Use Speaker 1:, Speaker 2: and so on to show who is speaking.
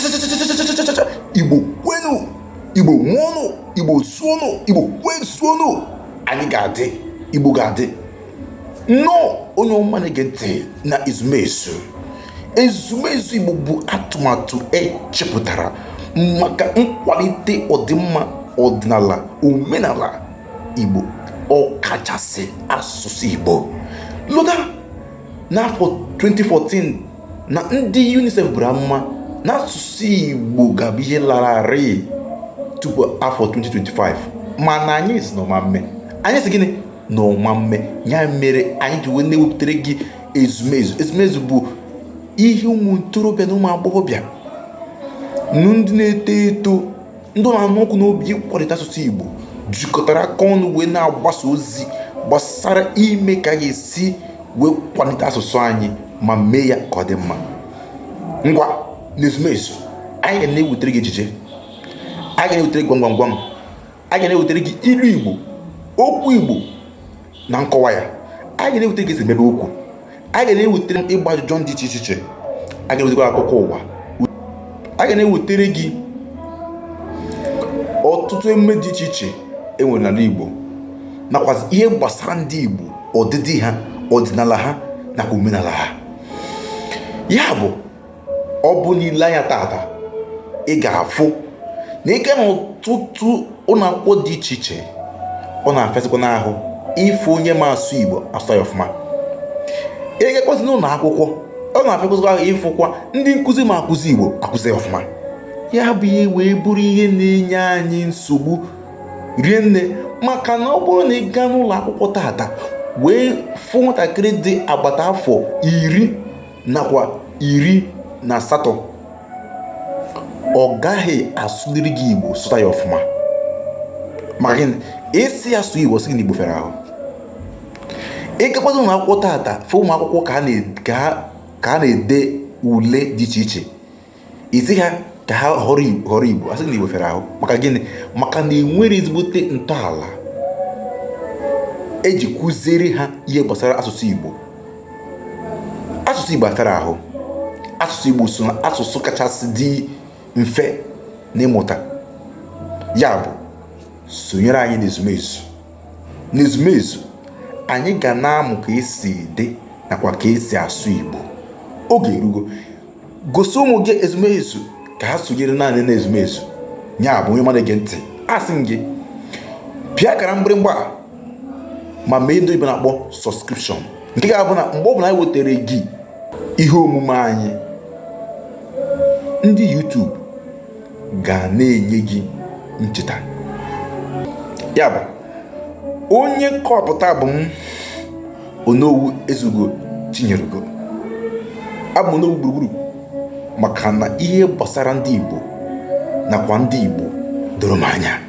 Speaker 1: Chachachachachachachacha! Igbo kwenu! Igbo mụọnụ! Igbo zụọnụ! Igbo kwezuonụ! Anyị ga-adị! Igbo ga-adị! Nnọọ onye ọma na-ege ntị na ezumezu. Ezumezu Igbo bụ atụmatụ echepụtara maka nkwalite ọdịmma ọdịnala omenala Igbo ọkachasị asụsụ Igbo. Lota n'afọ 2014 na ndị UNICEF buru amụma na asụsụ Igbo ga-abụ ihe lararị tupu afọ 2025 mana anyị sị na ọ ma mme. Anyị sị gịnị? Na ọ ma mme. Ya mere anyị ji wee na-ewepụtara gị ezumezu. Ezumezu bụ ihe ụmụ ntorobịa na ụmụ agbọghọbịa ndị na-eto eto ndị na-anụ ọkụ n'obi ịkwalite asụsụ Igbo jikọtara aka ọnụ wee na-agbasa ozi gbasara ime ka a ga-esi wee kwalite asụsụ anyị ma mee ya ka ọ dị mma. Ngwa, n'ezumezu anyị ga na-ewetara gị ejije, anyị ga na-ewetara gị gwam gwam gwam, anyị ga na-ewetara gị ilu Igbo, okwu Igbo na nkọwa ya, anyị ga na-ewetara gị esi emebe okwu, anyị ga na-ewetara ịgba ajụjụ dị iche iche, anyị ga na-ewetakwa akụkọ ụwa, anyị ga na-ewetara gị ọtụtụ emume dị iche iche e nwere n'ala Igbo nakwazi ihe gbasara ndị Igbo, ọdịdị ha, ọdịnala ha nakwa omenala ha. Ya bụ, ọ bụ na i lee anya tata, ị ga-afụ na ị gaa n'ọtụtụ ụlọ akwụkwọ dị iche iche, ọ na-afịasịkwa n'ahụ ịfụ onye ma asụ Igbo asụ ya ọfụma. Ị gakwazị n'ụlọ akwụkwọ, ọ na-afịakwazịkwa ahụ ịfụkwa ndị nkụzi ma akụzi Igbo akụzi ya ọfụma. Ya bụ ihe wee bụrụ ihe na-enye anyị nsogbu rie nne, maka na ọ bụrụ na ị gaa n'ụlọ akwụkwọ tata wee fụ nwatakịrị dị agbata afọ 10 nakwa 18, ọ gaghị asụliri gị Igbo sụta ya ọfụma. Maka gịnị? Ị sị ya sụọ Igbo, ọ sị gị na Igbo fịara ahụ. Ị gakwazị ụlọ akwụkwọ tata fụ ụmụ akwụkwọ ka ha na-ede ule dị iche iche, ị sị ha ka ha họrọ Igbo, asị gị na Igbo fịara ahụ. Maka gịnị? Maka na enwere ezigbote ntọala eji kụziere ha ihe gbasara asụsụ Igbo. Asụsụ Igbo afịara ahụ. Asụsụ Igbo so na asụsụ kachasị dị mfe n'ịmụta. Ya bụ, sonyere anyị n'ezumezu. N'ezumezu, anyị ga na-amụ ka esi ede nakwa ka esi asụ Igbo. Oge erugo. Gosi ụmụ gị ezumezu ka ha sonyere naanị n'ezumezu. Ya bụ, onye ọma na-ege ntị, asị m gị pịa akara mgbịrịmgba a ma mee ndị oyibo na-akpọ subscription, nke ga-abụ na mgbe ọbụla anyị wetara gị ihe omume anyị, ndị YouTube ga na-enye gị ncheta. Ya bụ, onye kọpụta bụ m, Onowu Ezugo Chinyerugo. Abụ m Onowu gburugburu, maka na ihe gbasara ndị Igbo nakwa ndị Igbo doro m anya.